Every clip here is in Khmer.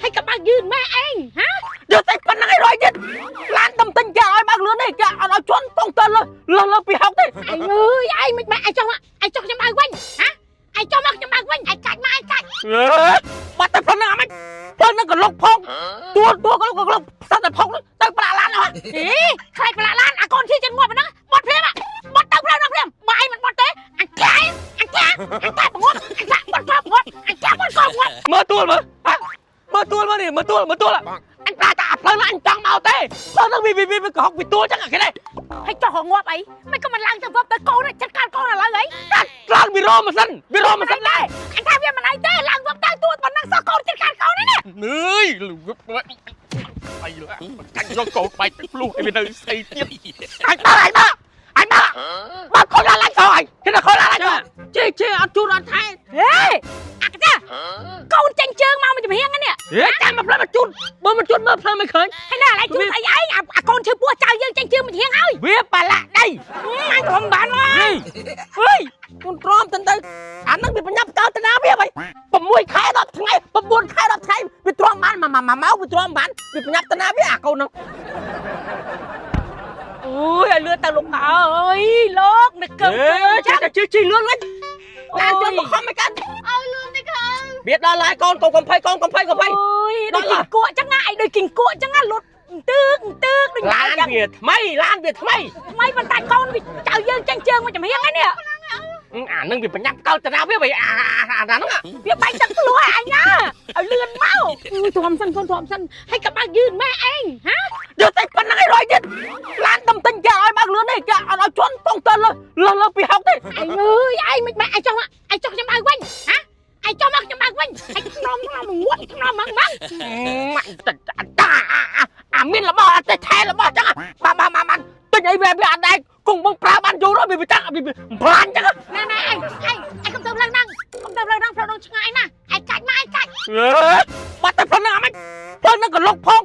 ហើយក៏បើកយឺនម៉ែឯងហា យកតែប៉ុណ្្នឹងឯងរយទៀតឡានតំទិញគេឲ្យបើកលឿនទេគេអត់ឲ្យជន់កងទៅលើលើលើពីហុកទេ ឯងអើយឯងមិនបែឯងចុះមកឯងចុះខ្ញុំបើកវិញហាឯងចុះមកខ្ញុំបើកវិញឯងកាច់មកឯងកាច់ បាត់តែប៉ុណ្្នឹងអាម៉េចប៉ុណ្្នឹងក៏លុកផងទួទួក៏លុកក៏លុកផ្សិតតែផុកទៅប្រាក់ឡានអត់ ហេខ្លាចប្រឡាក់ឡានអាកូនឈីចិនងាប់ប៉ុណ្ណឹងបត់ភ្លាមបត់ទៅផ្លូវនោះភ្លាមបើឯងមិនបត់ទេអញកាយអញកាអញកាបង្ងាប់អញកាបត់កបង្ងាប់អញកាបត់កបង្ងាប់ មើលទួលមើលមើលទួលមើលនេះមើលទួលមើលទួលអញប្រាតាផ្លូវនោះអញចង់មកទេផ្លូវនោះវាវាវាកុហកវាទួលចឹងអាគេនេះ ហើយចុះងាប់អីមិនក៏មិនឡើងទៅវឹបទៅកូនចិត្តកាត់កូនឥឡូវអី កាត់ឡើងវារម៉ាស៊ីនវារម៉ាស៊ីនដែរ អញថាវាមិនអីទេឡើងវឹបទៅទួប៉ុណ្ណឹងសោះកូនចិត្តកាត់កូននេះណា នឿយអីលើកាច់យកកូនបែកភ្លុះឲ្យវានៅស្អីទៀត អញបើអញបើអញបើបើខូចឡានឡាញ់សោះអញគេថាខូចឡានឡាញ់សោះជេជេអត់ជូនអត់ថែ ហេអាកចាកូនចេញជើងមកមួយចំហៀងនេះ ហេចាំមកផ្លូវមកជូនបើមកជូនមើលផ្លូវមិនឃើញ ហើយណាឥឡូវជូនអីឯងអាកូនឈឺពោះចៅយើងចេញជើងមួយចំហៀងហើយ វាប្រឡាក់ដី អញទ្រាំបានមក ហេហេជូនទ្រាំទៅទៅអានឹងវាបញ្ញាប់តើតាណាវាហី6ខែ10ថ្ងៃ9ខែ10ថ្ងៃវាទ្រាំបានមួយម៉ោងវាទ្រាំបានវាបញ្ញាប់តាណាវាអាកូនហ្នឹង អូយឲ្យលឿនទៅលោកអើយលោកនឹកកើ ចេះតែជិះជិះលឿនវិញឡានជន់បង្ខំមិនកើត ឲ្យលឿនតិចទៅ វាដល់ហើយកូនកូនកុំភ័យកូនកុំភ័យកុំភ័យ អូយដូចគីងគក់ចឹងណាឯងដូចគីងគក់ចឹងណាលុតទើកទើកដូច ឡាន ចឹង វាថ្មីឡានវាថ្មី ថ្មីប៉ុន្តែកូនវាចៅយើងចេញជើងមកចំហៀងហ្នឹងនេះ អានឹងវាបញ្ញាប់កើតតាណាវាអាអាហ្នឹង វាបែកទឹកភ្លួអញណាឲ្យលឿនមកអូយទ្រាំសិនកូនទ្រាំសិនហើយក៏បើកយឺនម៉ែឯងហា យកតែប៉ុណ្្នឹងឯងរយទៀតឡានតំទិញគេឲ្យបើកលឿនទេគេអត់ឲ្យជន់កងទៅលើលើលើពីហុកទេ ឯងអើយឯងមិនបែកឯងចុះមកឯងចុះខ្ញុំបើកវិញហាឯងចុះមកខ្ញុំបើកវិញឯងខ្នំខ្នំងួតខ្នំហ្មងហ្មង ម៉ាក់តាអាមានរបស់អត់ទេថែរបស់ចឹងបាទបាទបាទទិញអីវាវាអត់ដែរគង់បងប្រើបានយូរវាវាចាក់វាប្រាញ់ចឹង ណែណែឯងឯងឯងកុំទៅផ្លូវហ្នឹងកុំទៅផ្លូវហ្នឹងផ្លូវហ្នឹងឆ្ងាយណាស់ឯងកាច់មកឯងកាច់ បាត់តែផ្លូវហ្នឹងអាម៉េចផ្លូវហ្នឹងក៏លុកផង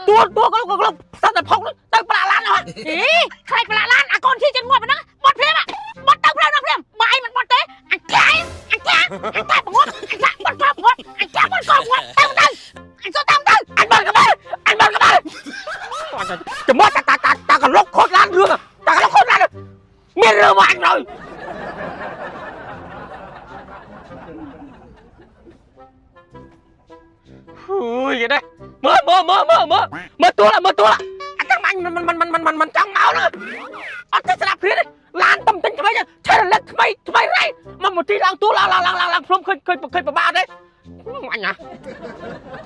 ទួទួក៏លុកក៏លុកផ្សិតតែផុកទៅប្រាក់ឡានអត់ ហេខ្លាចប្រឡាក់ឡានអាកូនឈីចិនងាប់ប៉ុណ្ណឹងបត់ភ្លាមបត់ទៅផ្លូវហ្នឹងភ្លាមបើឯងមិនបត់ទេអញកាយអញកាអញកាបង្ងាប់អញកាបត់កបង្ងាប់អញកាបត់កបង្ងាប់ទៅទៅអញចូលតាមទៅ អញបើកក្បាលអញបើកក្បាលចាំមកតាតាតាតាក៏លុកខូចឡានរឿងតាក៏លុកខូចឡានមានរឿងមកអញហើយ អូយគេដែរមើលមើលមើលមើលមើលមើលទួលមើលទួលអាចាំអញមិនមិនមិនមិនមិនចង់មកហ្នឹងអត់ទេស្ដាប់ព្រាទេឡានតំទិញថ្មីឆេរលិតថ្មីថ្មីរ៉ៃមកមកទីឡើងទួលឡើងឡើងឡើងឡើងភ្លុំឃើញឃើញឃើញប្របាទេអញណា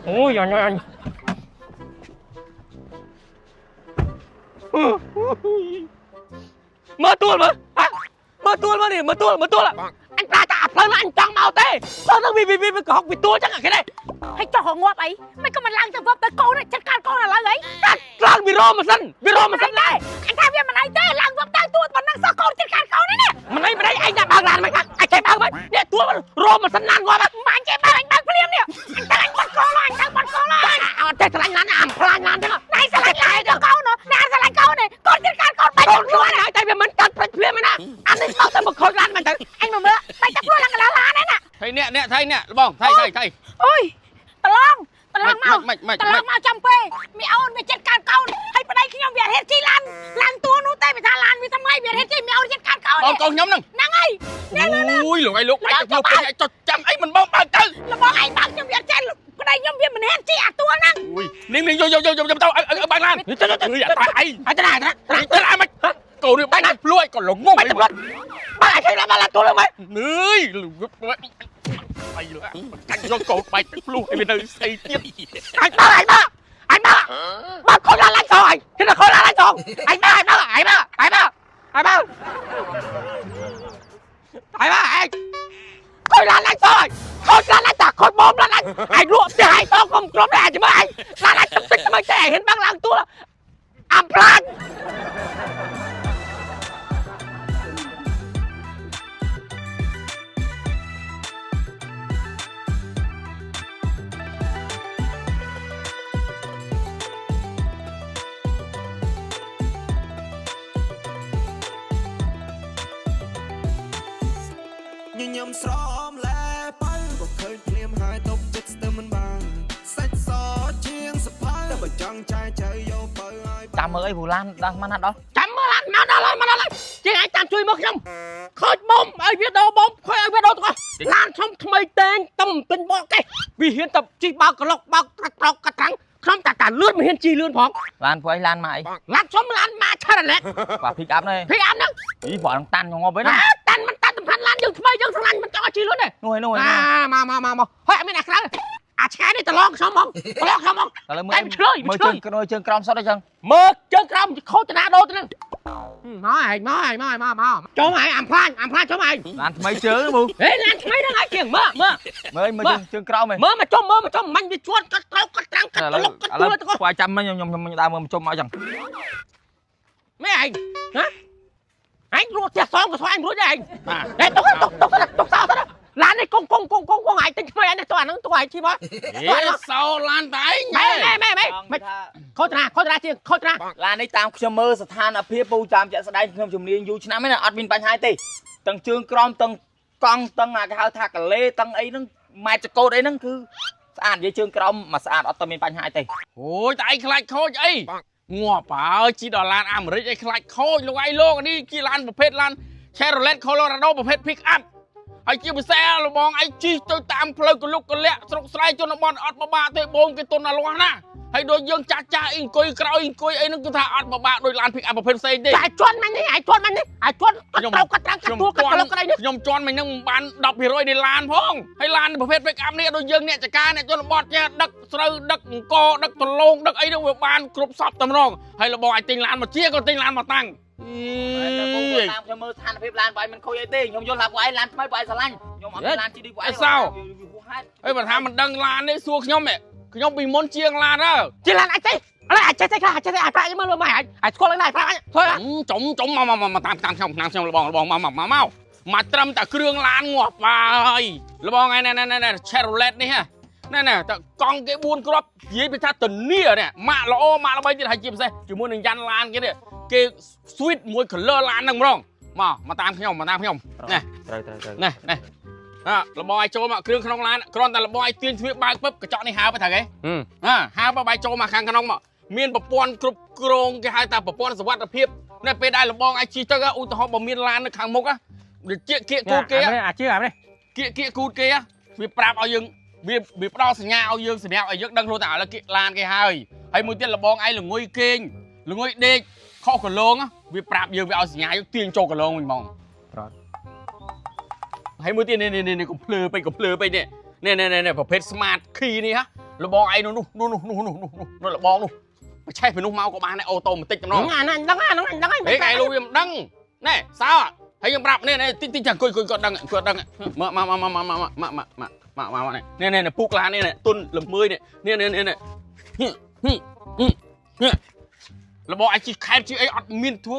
អូយអញអញមើលទួលមើលមើលទួលមើលនេះមើលទួលមើលទួលអញប្រាតាផ្លូវនោះអញចង់មកទេផ្លូវនោះវាវាវាកុហកវាទួលចឹងអាគេនេះ ហើយចុះងាប់អីមិនក៏មិនឡើងទៅវឹបទៅកូនចិត្តកាត់កូនឥឡូវអី កាត់ឡើងវារម៉ាស៊ីនវារម៉ាស៊ីនដែរ អញថាវាមិនអីទេឡើងវឹបទៅទួប៉ុណ្ណឹងសោះកូនចិត្តកាត់កូននេះណា មិនអីមិនអីឯងដាក់បើកឡានមិនខាត់ឯងចេះបើកមិននេះទួលរម៉ាស៊ីនឡានងាប់ មិនចេះបើកអញបើកភ្លាមនេះអញទៅអញបត់កូនអញទៅបត់កូន អត់ចេះឆ្លាញ់ឡានអាផ្លាញ់ឡានចឹង ណៃស្រឡាញ់ឡានកូនណាស្រឡាញ់កូននេះកូនចិត្តកាត់កូនបែក កូនខ្លួនហើយតែវាមិនកាត់ព្រិចភ្លាមឯណាអានេះមកតែមកខូចឡានមិនទៅ អញមកមើលបែកតែភ្លួឡើងកន្លះឡានហ្នឹងណា ថៃអ្នកអ្នកថៃអ្នកលបងថៃថៃថៃ អូយប្រឡងប្រឡងមក មិនមិន ត្រឡប់មកចំពេលមីអូនវាចិត្តកាត់កូនហើយប្តីខ្ញុំវាហេតុជីឡានឡានទួនោះទេវាថាឡានវាថ្មីវាហេតុជីមីអូនចិត្តកាត់កូន បងកូនខ្ញុំហ្នឹង ហ្នឹងហើយ អូយលោកឯងលោកបែកទៅភ្លុះពេញឯងចុចចាំអីមិនបងបើកទៅ របស់ឯងបើកខ្ញុំវាចេះប្តីខ្ញុំវាមិនហ៊ានជីអាទួហ្នឹង អូយនាងនាងយកយកយកយកទៅឲ្យបើកឡាន ទៅទៅទៅ អើយអាតាឯង អត់ទៅណាទៅណា ទៅអាមិនកូននេះបែកទៅភ្លុះឯងក៏ល្ងង បែកទៅបើកឲ្យឡានឡានទួលហ្នឹង នឿយអីលើកាច់យកកូនបែកទៅភ្លុះឲ្យវានៅស្អីទៀត អញបើអញបើអញបើបើខូចឡានឡានសងអញគេថាខូចឡានឡានសងអញបើអញបើអញបើអញបើអញបើអញបើអញខូចឡានឡានសងអញខូចឡានឡានតាខូចបំឡានឡានអញលក់ផ្ទះអញតកុំក្រុមដែរចាំមើលអញឡានឡានទឹកទឹកមិនទេហ៊ានបាំងឡើងទួលអាំផ្លាញ់ ញញឹមស្រមលែបើក៏ឃើញភ្លាមហើយតបចិត្តស្ទើរមិនបានសាច់ស ចាំមើលអីព្រោះឡានដល់មកណាដល់ ចាំមើលឡានមកដល់ហើយមកដល់ហើយជាងឯងតាមជួយមកខ្ញុំខូចបំឲ្យវាដោបំខូចឲ្យវាដោទាំងអស់ឡានខ្ញុំថ្មីតែងតំទិញបកកេះវាហ៊ានតែជីបើកក្លុកបើកត្រកត្រកកត្រាំងខ្ញុំតែតាលឿនមិនហ៊ានជីលឿនផង ឡានពួកអីឡានមកអី ឡានខ្ញុំឡានមកឆារ៉ាឡេត បាទ pick up នេះ ភីអាំហ្នឹង អីព្រោះនឹងតាន់ងប់ឯណា តាន់មិនតាន់សំខាន់ឡានយើងថ្មីយើងស្រឡាញ់មិនចង់ឲ្យជីលឿនទេ នោះឯនោះឯ អាមកមកមកមកហើយអត់មានអាក្រៅអាឆ្កែនេះត្រឡងខ្ញុំហ្មងត្រឡងខ្ញុំហ្មង ឥឡូវមើល តែឆ្លើយ មើលជើងក្រោយជើងក្រោមសុទ្ធអីចឹង មើលជើងក្រោមខូចតាណាដូរទៅហ្នឹងមកឯងមកឯងមកឯងមកមកចូលមកឯងអាំផ្លាញអាំផ្លាញចូលមកឯង ឡានថ្មីជើងមូ ហេឡានថ្មីហ្នឹងឯងជាងមើលមើល មើលមើលជើងក្រោមឯង មើលមកចុំមើលមកចុំមាញ់វាជន់កាត់ត្រូវកាត់ត្រាំងកាត់ក្លុកកាត់ទួលទាំងអស់ ពួកឯងចាំខ្ញុំខ្ញុំខ្ញុំដើរមើលមកជុំមកចឹង ម៉ែឯងហ៎ឯងរត់ផ្ទះសងក៏ស្វែងរួចដែរឯង បាទ ហេតុកតុកតុកតុកសោទៅឡាននេះកងកងកងកងកងឯងទិញថ្មីឯងនេះទៅអាហ្នឹងទៅឯងជិះមក អេសោឡានតែឯង ម៉ែម៉ែម៉ែម៉ែមិនខូចណាខូចណាជាងខូចណា ឡាននេះតាមខ្ញុំមើលស្ថានភាពពូតាមជាក់ស្ដែងខ្ញុំជំនាញយូរឆ្នាំហ្នឹងអត់មានបញ្ហាទេទាំងជើងក្រោមទាំងកង់ទាំងអាគេហៅថាកាលេទាំងអីហ្នឹងម៉ែត្រចកោតអីហ្នឹងគឺស្អាតនិយាយជើងក្រោមមកស្អាតអត់តែមានបញ្ហាទេ អូយតែឯងខ្លាចខូចអីងាប់ហើយជីដល់ឡានអាមេរិកឯងខ្លាចខូចលោកឯងលោកនេះជាឡានប្រភេទឡាន Chevrolet Colorado ប្រភេទ pick up ហើយជាពិសេសលបងឯងជិះទៅតាមផ្លូវកលុកកលាក់ស្រុកស្រែជនបទអត់បបាក់ទេបងគេទុនអាលាស់ណាហើយដូចយើងចាស់ចាស់អីអង្គុយក្រោយអង្គុយអីហ្នឹងគឺថាអត់បបាក់ដូចឡាន pick up ប្រភេទផ្សេងទេ តែជន់មាញ់នេះឯងជន់មាញ់នេះឯងជន់កាត់ត្រូវកាត់ត្រាំងកាត់ទួលកាត់ក្លុកកាត់អីនេះ ខ្ញុំជន់មិនហ្នឹងមិនបាន10%នៃឡានផងហើយឡានប្រភេទ pick up នេះដូចយើងអ្នកចការអ្នកជនបទចេះដឹកស្រូវដឹកអង្គដឹកដលងដឹកអីហ្នឹងវាបានគ្រប់សពតែម្ដងហើយលបងឲ្យទិញឡានមកជាក៏ទិញឡានមកតាំង តែពូតាមខ្ញុំមើលស្ថានភាពឡានបងឯងមិនខូចអីទេខ្ញុំយល់ថាបងឯងឡានថ្មីបងឯងស្រឡាញ់ខ្ញុំអត់មានឡានជីដូចបងឯងហួសហេតុ ហើយបើថាមិនដឹងឡាននេះសួរខ្ញុំហ៎ខ្ញុំពីមុនជាងឡានហើយ ជាឡានអាចទេឥឡូវអាចចេះទេខ្លះអាចចេះទេអាចប្រាក់មើលមើលមកអាចអាចស្គាល់ឡើងប្រាក់ធ្វើ ចំចំមកមកមកតាមតាមខ្ញុំតាមខ្ញុំលបងលបងមកមកមកមកមកត្រឹមតែគ្រឿងឡានងាប់ហើយលបងឯណែណែណែ Chevrolet នេះហ៎ណែណែតកង់គេ4គ្រាប់និយាយពីថាតនីនេះម៉ាក់ល្អម៉ាក់ល្បីទៀតហើយជាពិសេសជាមួយនឹងយ៉ាន់ឡានគេនេះគេ sweet មួយ color ឡានហ្នឹងម្ដងមកមកតាមខ្ញុំមកតាមខ្ញុំណែ ត្រូវត្រូវត្រូវ ណែណែអើលបងឲ្យចូលមកគ្រឿងក្នុងឡានគ្រាន់តែលបងឲ្យទាញទ្វារបើកពឹបកញ្ចក់នេះហើបទៅត្រូវគេអើហើបបាយចូលមកខាងក្នុងមកមានប្រព័ន្ធគ្រប់គ្រងគេហៅថាប្រព័ន្ធសុវត្ថិភាពនៅពេលដែលលបងឲ្យជិះទៅឧទាហរណ៍បើមានឡាននៅខាងមុខវាជាគៀកគូតគេ អាជឿអានេះ គៀកគៀកគូតគេវាប្រាប់ឲ្យយើងវាវាផ្ដល់សញ្ញាឲ្យយើងសម្រាប់ឲ្យយើងដឹងខ្លួនថាឥឡូវគៀកឡានគេហើយហើយមួយទៀតលបងឯងល្ងុយគេងល្ងុយដេកខុសកលងវាប្រាប់យើងវាឲ្យសញ្ញាយើងទាញចូលកលងវិញហ្មងហើយមួយទៀតនេះនេះនេះកុំភ្លឺពេកកុំភ្លឺពេកនេះនេះនេះនេះប្រភេទ smart key នេះហ៎លបងឯងនោះនោះនោះនោះនោះនោះនោះលបងនោះបច្ឆេះពីនោះមកក៏បានដែរអូតូម៉ាទិកម្ដង អាហ្នឹងដឹងអាហ្នឹងដឹងហើយ ហេកឯងលូវាមិនដឹងណែសោហើយយើងប្រាប់នេះនេះតិចតិចចាំអង្គុយអង្គុយគាត់ដឹងគាត់ដឹងមកមកមកមកមកមកមកមកមកមកនេះនេះនេះពូកឡាននេះទុនលំមើយនេះនេះនេះនេះនេះរបស់ឯងជីខែបជីអីអត់មានធ្វើ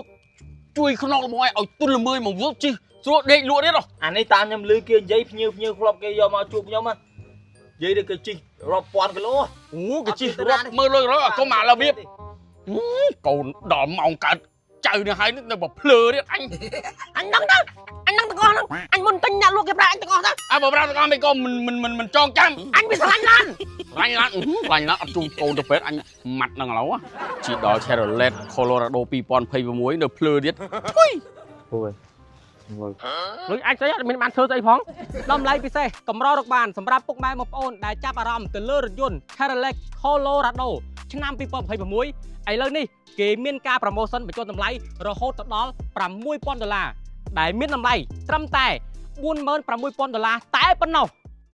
ជួយខ្នងរបស់ឯងឲ្យទុនលំមើយមកវល់ជីស្រួលដេកលក់ទៀតហ៎ អានេះតាមខ្ញុំឮគេនិយាយភ្ញៀវភ្ញៀវធ្លាប់គេយកមកជួបខ្ញុំនិយាយទៅគេជិះរាប់ពាន់គីឡូ អូគេជីរាប់មើលលុយរយកុំអារបៀបកូនដល់ម៉ោងកើតចៅនេះហើយនៅបើភ្លើទៀតអញ អញដឹងទៅអញដឹងទាំងអស់ហ្នឹងអញមុនទិញអ្នកលក់គេប្រាក់អញទាំងអស់ទៅ អើបើប្រាប់ទាំងអស់មិនក៏មិនមិនមិនមិនចងចាំ អញវាស្រឡាញ់ឡាន រាញ់ឡានរាញ់ឡានអត់ជូនកូនទៅពេទ្យអញម៉ាត់ហ្នឹងឥឡូវជីដល់ Chevrolet Colorado 2026នៅភ្លើទៀត អូយ លុយអាចស្អីអត់មានបានធ្វើស្អីផង តម្លៃពិសេសកម្ររកបានសម្រាប់ពុកម៉ែបងប្អូនដែលចាប់អារម្មណ៍ទៅលើរថយន្ត Cadillac Colorado ឆ្នាំ2026ឥឡូវនេះគេមានការប្រម៉ូសិនបញ្ចុះតម្លៃរហូតទៅដល់6000ដុល្លារដែលមានតម្លៃត្រឹមតែ46000ដុល្លារតែប៉ុណ្ណោះ។